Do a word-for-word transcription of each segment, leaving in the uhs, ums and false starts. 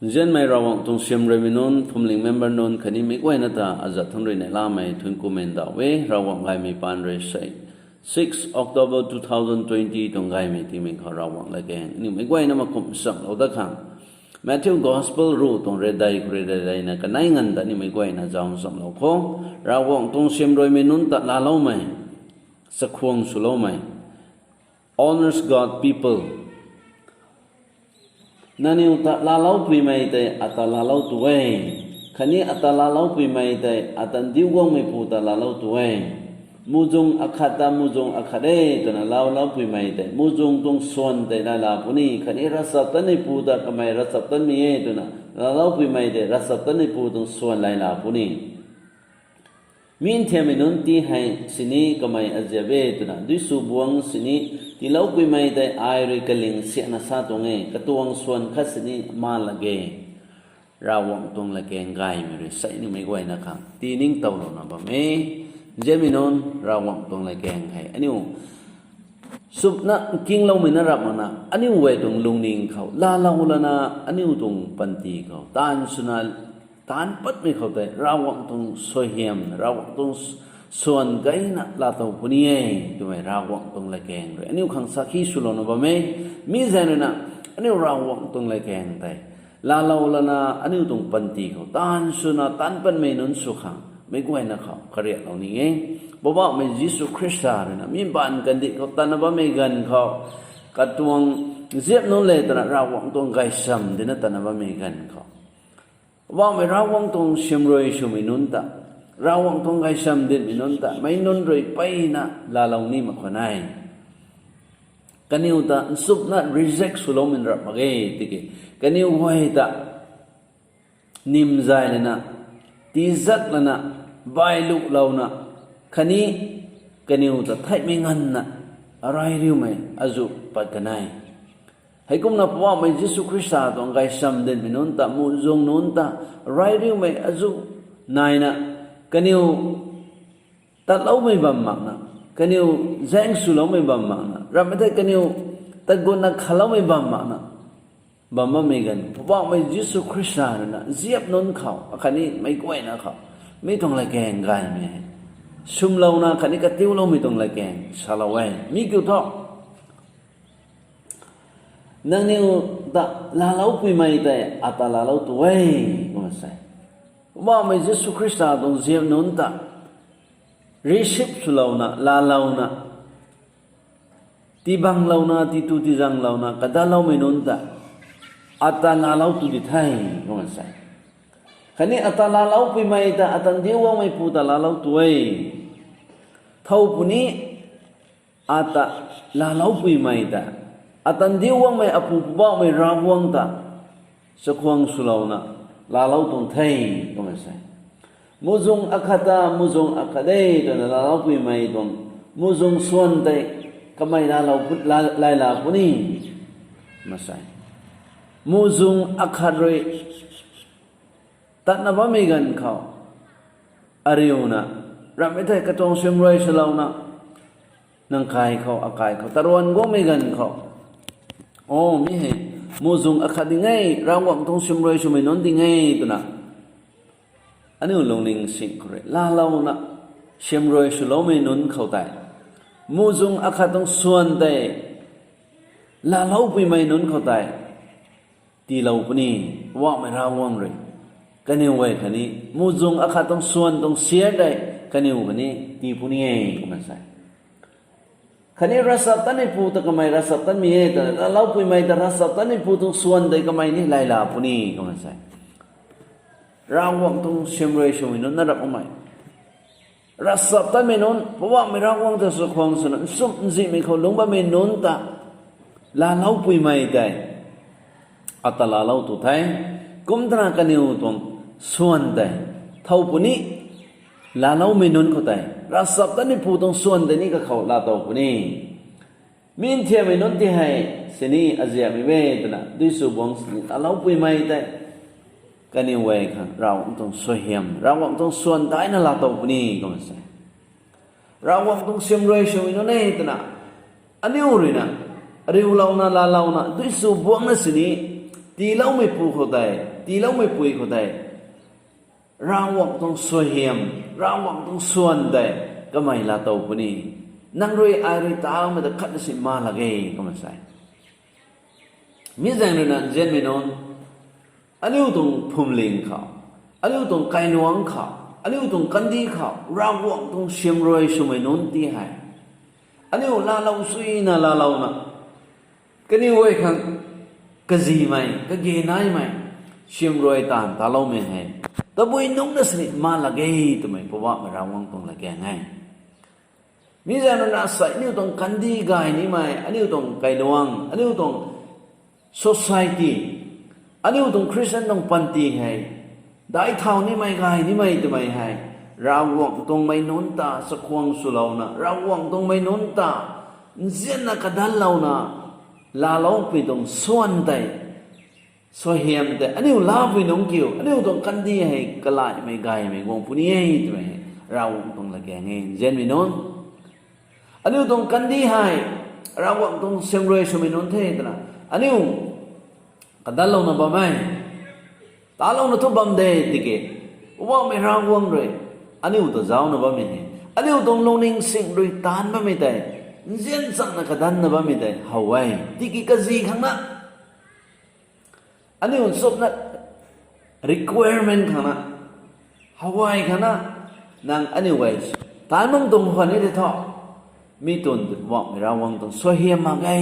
Nzianmei Ravguangc tuang siamruimei nunc, phuamling member nunc khatni meic guayna ta azat thangc rui neihlamei thuanc kumei ndauh e. Ravguangc gaymei paan rui sei six October two thousand twenty tuang gaymei tingmik khou Ravguangc latkaeng aniu meic guayna makumh nchamlou dat khang, Matthew Gospel ruh tuang redei khou rui redeina kanei nganv ta aniu meic guayna zauc nchamlou kho. Ravguangc tuang siamruimei nunc ta laaloumei, chakhwang swloumei, honest God people, nangniw ta laaloupuimei tei ata laalou tu e, khatni ata laaloupuimei tei ata ndiu guangmeipu ta laalou tu e. Muhzwng akhat ta muhzwng akhat e twna laaloupuimei tei muhzwng tuang swan tei layla puni, khatni ravchaptatmeipu ta kamei ravchaptatmei e twna laaloupuimei tei ravchaptatmeipu tuang swan layla puni. Mi nthiammei nunc ti hei sini kamei aziap e twna duisu buangc sini tiiloupuimei tei ai rui kaling siakna sa tuang e, katuang swan khat sini maan lak ge. Ravguangc tuang latkaeng gaymei rui sei aniu meic guayna khang tiningtowlouna bam e. Nzianmei nunc, Ravguangc tuang latkaeng hei aniu chumna nkingloumei na rap makna aniu guay tuang lungning khou laalou lana aniu tuang panty khou taanv swna taanc patmei khou tei Ravguangc tuang suaihiam, Ravguangc tuang swan gayna laatow puni e twmei Ravguangc tuang latkaeng rui aniu khang sakhi swlouna bam e. Mi zaeng ruina aniu Ravguangc tuang latkaeng tei laalou lana aniu tuang panty khou taanv swna taanc patmei nunc sw khang meic guayna khou kariaklou ni e. Poubauhmei Jisu Khrista ruina mi baanv kandih khou tatna bammei ganv khou, katuang ziap nunc le twna Ravguangc tuang gaychamv dina tatna bammei ganv khou, Poubauhmei Ravguangc tuang siamrui swmei nunc ta, Ravguangc tuang gaychamv dinmei nunc ta meic nunc rui mpeyna laalou ni mak khwan e. Kaniw ta nchumhna reject swloumei rap mak ge tiki, kaniw guay ta nimzay lana, tizak lana, bailuhlouna, khatni kaniw ta theihmei nganvna, reyriumei azuh pat kan e. Heikumna Poubauhmei Jisu Khrista tuang gaychamv dinmei nunc ta, muhzwng nunc ta, reyriumei azuh naina, kaniw tatloumei bam makna, kaniw zaeng swloumei bam makna, ramhmei tei kaniw tatgutna khatloumei bam makna bam bammei ganv, Poubauhmei Jisu Khrista ruina ziap nunc khou akhatni meic guayna khou mi tuang latkaeng gaymei hei swmlouna khatni katiuloumei tuang latkaeng salou e. Mi kiu thu, nangniw ta laaloupuimei tei ata laalou tu e, kumna sa e. Poubauhmei Jisu Khrista tuang ziap nunc ta receive swlouna, laalouna, tibanglouna, titu tizanglouna kadaloumei nunc ta ata laalou tu di the, kumna sa e. Khatni ata laaloupuimei ta ata ndiu guangmeipu ta laalou tu e. Thow puni, ata laaloupuimei ta ata ndiu guangmei Apu Poubauhmei Ravguangc ta chakhwang swlouna laalou tuang the, kumna sa e. Muhzwng akhat ta muhzwng akhat e twna laaloupuimei tuang muhzwng swan tei kamei laalou pu-, la-, layla puni, kumna sa e. Muhzwng akhat rui tatna bammei ganv khou, ariuna, ramhmei tei katuang siamruai swlouna, nang kai khou, akai khou taruan guangmei ganv khou, o, mi hei muhzwng akhat ding e, Ravguangc tuang siamruai swmei nunc ding e twna aniu lungning sing khou rui laalouna, siamruai swloumei nunc khou tei, muhzwng akhat tuang swan tei laaloupuimei nunc khou tei tiilou puni, Poubauhmei Ravguangc rui kaniw guay khatni muhzwng akhat tuang swan tuang siar tei kaniw khatni tii puni e, kumna sa e. Khatni ravchaptatmeipu ta kamei ravchaptatmei e twna laaloupuimei ta ravchaptatmeipu tuang swan tei kamei ni layla puni, kumna sa e. Ravguangc tuang siamruai swmei nunc na rap makmei, ravchaptatmei nunc, Poubauhmei Ravguangc ta chakhwang swna nchumh nzihmei khou lungc bammei nunc ta laaloupuimei tei ata laalou tu the. Kum twna kaniw tuang swan tei thow puni, laaloumei nunc khou tei ravchaptatmeipu tuang swan tei ni kakhou laatow puni. Mi nthiammei nunc ti hei sini aziapmei e twna duisu buangc sini laaloupuimei tei kaniw guay khang Ravguangc tuang suaihiam, Ravguangc tuang swan daina laatow puni, kumna sa e. Ravguangc tuang siamruai swmei nunc e twna aniu ruina riulouna, laalouna, duisu buangcna sini tiiloumeipu khou tei tiiloumei pui khou tei Ravguangc tuang suaihiam, Ravguangc tuang swan tei kamei laatow puni. Nang rui ai rui taumei ta khatna si ma lak ge kumna sa e. Mi zaeng ruina nzianmei nunc, aniu tuang phuamling khou, aniu tuang kailuangc khou, aniu tuang kandih khou Ravguangc tuang siamruai swmei nunc ti hei aniu laalou suina laalouna, kaniw guay khang kazimei, kage naimei siamruai taanv taloumei hei tabui nungc na sini ma lak ge twmei Poubauhmei Ravguangc tuang latkaeng e. Mi zaeng ruina sei aniu tuang kandih gay nimei, aniu tuang kailuangc, aniu tuang society, aniu tuang Christian tuang panty hei daic thau nimei gay nimei twmei hei Ravguangc tuangmei nunc ta chakhwang swlouna, Ravguangc tuangmei nunc ta nzianna kadanlouna laaloupui tuang swan tei, suaihiam tei aniu laapui nungc kiu, aniu tuang kandih hei kalaihmei gaymei guang puni e twmei hei Ravguangc tuang latkaeng e nzianmei nunc. Aniu tuang kandih hei Ravguangc tuang siamruai swmei nunc the twna aniu kadanlouna bam e. Talouna thu bam de tiki Poubauhmei Ravguangc rui aniu ta zaucna bammei e. Aniu tuang lungning sing rui taanc bammei tei, nzian changna kadanna bammei tei how e. Tiki kazi khangna, aniu chupna requirement khangna, how e khangna, nang aniu guay taanc bam tuang khwan ni tei thu, mi tun tei Poubauhmei Ravguangc tuang suaihiam mak ge.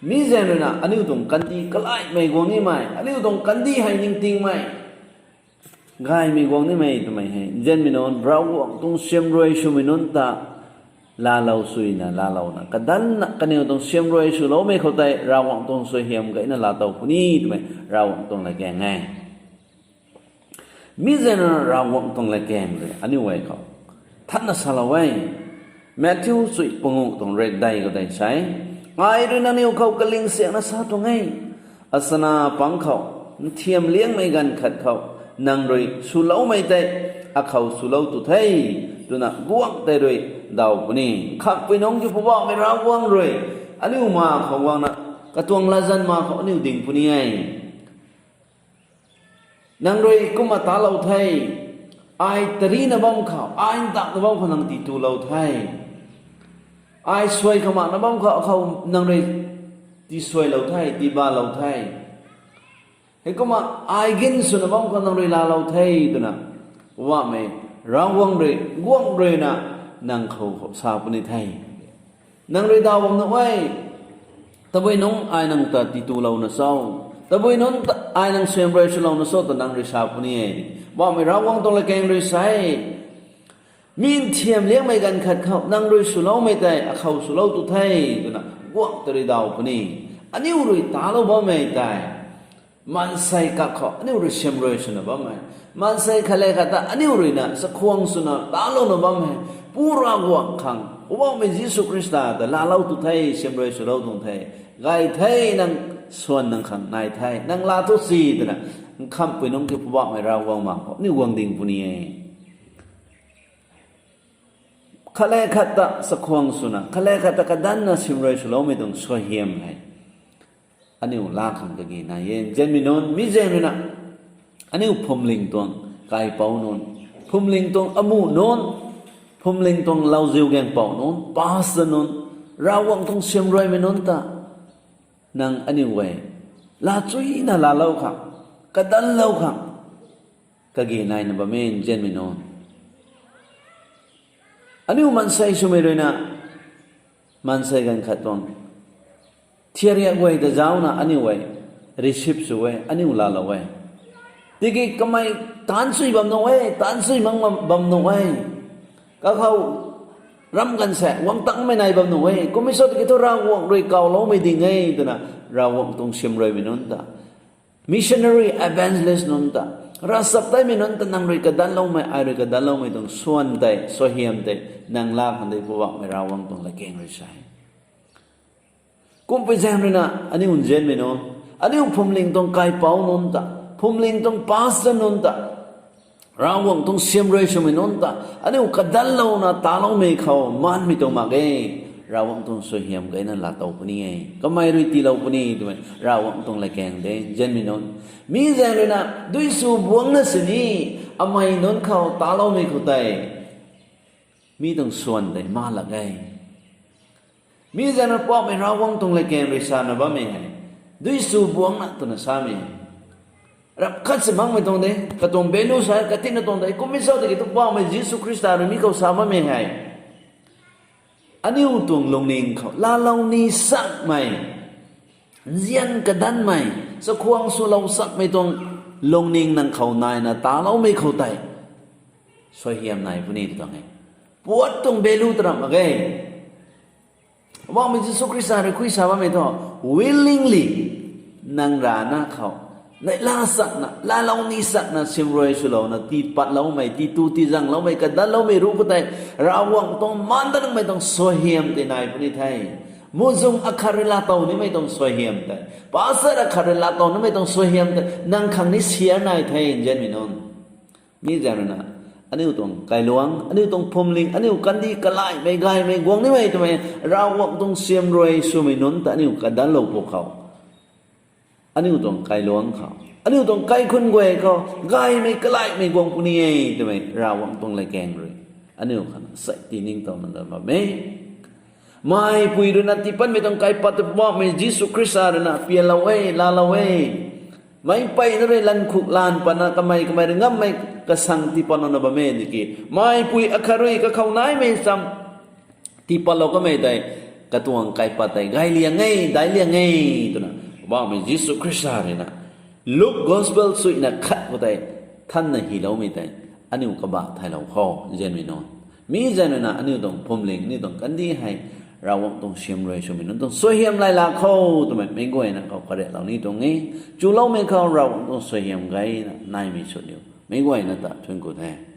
Mi zaeng ruina aniu tuang kandih kalaihmei guang nimei, aniu tuang kandih hei ningtingmei, gaymei guang nimei twmei hei nzianmei nunc, Ravguangc tuang siamruai swmei nunc ta laalou suina laalouna, kadanna kaniw tuang siamruai swloumei khou tei Ravguangc tuang suaihiam gayna laatow puni twmei Ravguangc tuang latkaeng e. Mi zaeng ruina Ravguangc tuang latkaeng rui aniu guay khou thanna salou e. Matthew chuih panguh tuang rekdei khou tei sa e, ai rui nangniw khou kaling siakna sa tuang e, achana pang khou nthiam liangmei ganv khat khou nang rui swloumei tei akhou swlou tu the, twna guangc tei rui daw puni. Nkhamhpui nungc kiu Poubauhmei Ravguangc rui aniu ma khou guangna, katuang latzan ma khou aniu ding puni e. Nang rui kumna talou the, ai tarina bam khou, ai ndakna bam khou nang titulou the, ai suai kamakna bam khou, khou nang rui tisuailou the, tibalou the. Heikumna ai gin swna bam khou nang rui laalou the twna Poubauhmei Ravguangc rui guangc ruina nang khou sa puni the. Nang rui daw bam nuh e, tabui nungc ai nang ta titulouna cho, tabui nunc ta ai nang siamruai swlouna cho ta nang rui sa puni e. Poubauhmei Ravguangc tuang latkaeng rui sa e, mi nthiam liangmei ganv khat khou nang rui swloumei tei akhou swlou tu the, twna guangc tei rui daw puni. Aniu rui talou bammei tei maansei kak khou aniu rui siamruai swna bammei, maansei khat le khat ta aniu ruina chakhwang swna talouna bammei, Pu Ravguangc khang, Poubauhmei Jisu Khrista ta laalou tu the, siamruai swlou tuang the, gay the, nang swan nang khang nai the, nang laa thu si twna, nkhamhpui nungc kiu Poubauhmei Ravguangc ma khou aniu guang ding puni e. Khat le khat ta chakhwang swna, khat le khat ta kadanna siamruai swloumei tuang suaihiam hei aniu laa khang kage nai e. Nzianmei nunc, mi zaeng ruina aniu phuamling tuang kaipouc nunc, phuamling tuang amuh nunc, phuamling tuang lauziu gaengpouc nunc, pastor nunc, Ravguangc tuang siamruaimei nunc ta nang aniu guay laa chuina laalou khang, kadanlou khang kage naina bam e nzianmei nunc. Aniu maansei swmei ruina, maansei ganv khat tuang thiariak guay ta zaucna aniu guay receive sw e, aniu laalou e. Tiki kamei taanc sui bam nuh e, taanc sui mak bam nuh e. Kakhou ram ganv se guang tangmei nai bam nuh e. Kummei sw tiki thu Ravguangc rui kawloumei ding e twna, Ravguangc tuang siamruaimei nunc ta, missionary, evangelist nunc ta, ravchaptatmei nunc ta nang rui kadanloumei, ai rui kadanloumei tuang swan tei, suaihiam tei nang laa khang de Poubauhmei Ravguangc tuang latkaeng rui sa e. Kumpui zaeng ruina aniu nzianmei nunc, aniu phuamling tuang kaipouc nunc ta, phuamling tuang pastor nunc ta, Ravguangc tuang siamruai swmei nunc ta aniu kadanlouna taloumei khou maanmei tuang mak e. Ravguangc tuang suaihiam gayna laatow puni e. Kamei rui tiilou puni twmei Ravguangc tuang latkaeng de, nzianmei nunc. Mi zaeng ruina dui sw buangcna sini, amei nunc khou taloumei khou tei mi tuang swan tei ma lak e. Mi zaeng rui Poubauhmei Ravguangc tuang latkaeng rui sana bammei hei, dui sw buangcna twna samei hei, rap khat si makmei tuang de, katuang belu sa katina tuang de, kummei zauc tiki tu Poubauhmei Jisu Khrista rui mi khou sa bammei hei, aniu tuang lungning khou laalou ni sakmei, nzian kadanmei, chakhwang swlou sakmei tuang lungning nang khou naina taloumei khou tei suaihiam nai puni tuang e. Puat tuang belu taram mak ge. Poubauhmei Jisu Khrista rui khui sa bammei thu, willingly, nang rana khou neihla sakna, laalou ni sakna, siamruai swlouna tiipatloumei, tiitu tiizangloumei, kadanloumei ruc khou tei, Ravguangc tuang maan dat nungmei tuang suaihiam tei nai puni the. Muhzwng akhat rui laatow nimei tuang suaihiam tei, pastor akhat rui laatow nimei tuang suaihiam tei nang khang ni siar nai the, nzianmei nunc. Mi zaeng ruina aniu tuang kailuangc, aniu tuang phuamling, aniu kandih kalaihmei gaymei guang nimei twmei, Ravguangc tuang siamruai swmei nunc ta aniu kadanlou pwkhou, aniu tuang kailuangc khou, aniu tuang kaikhun guay khou gaymei kalaihmei guang puni e twmei Ravguangc tuang latkaeng rui aniu khang sai tiningtowna bam e. Meipui ruina tiipatmei tuang kaipat ta Poubauhmei Jisu Khrista ruina pianlou e, laalou e. Meic mpeyna rui lankhuk lan patna kamei kamei rui ngammei kasang tiipatlouna bam e tiki, meipui akhat rui kakhou naimei cham tiipatlou kamei tei, katuang kaipat tei gay liang e, daic liang e, twna Poubauhmei Jisu Khrista ruina Luke Gospel suina khat khou tei thanna hyloumei tei aniu kabah thaylou khou, nzianmei nunc. Mi zaeng ruina aniu tuang phuamling, aniu tuang kandih hei Ravguangc tuang siamruai swmei nunc tuang suaihiam lay lak khou twmei meic guayna khou kariaklou ni tuang e. Chuloumei khou Ravguangc tuang suaihiam gayna naimei sw niu meic guayna ta thuanc ku the.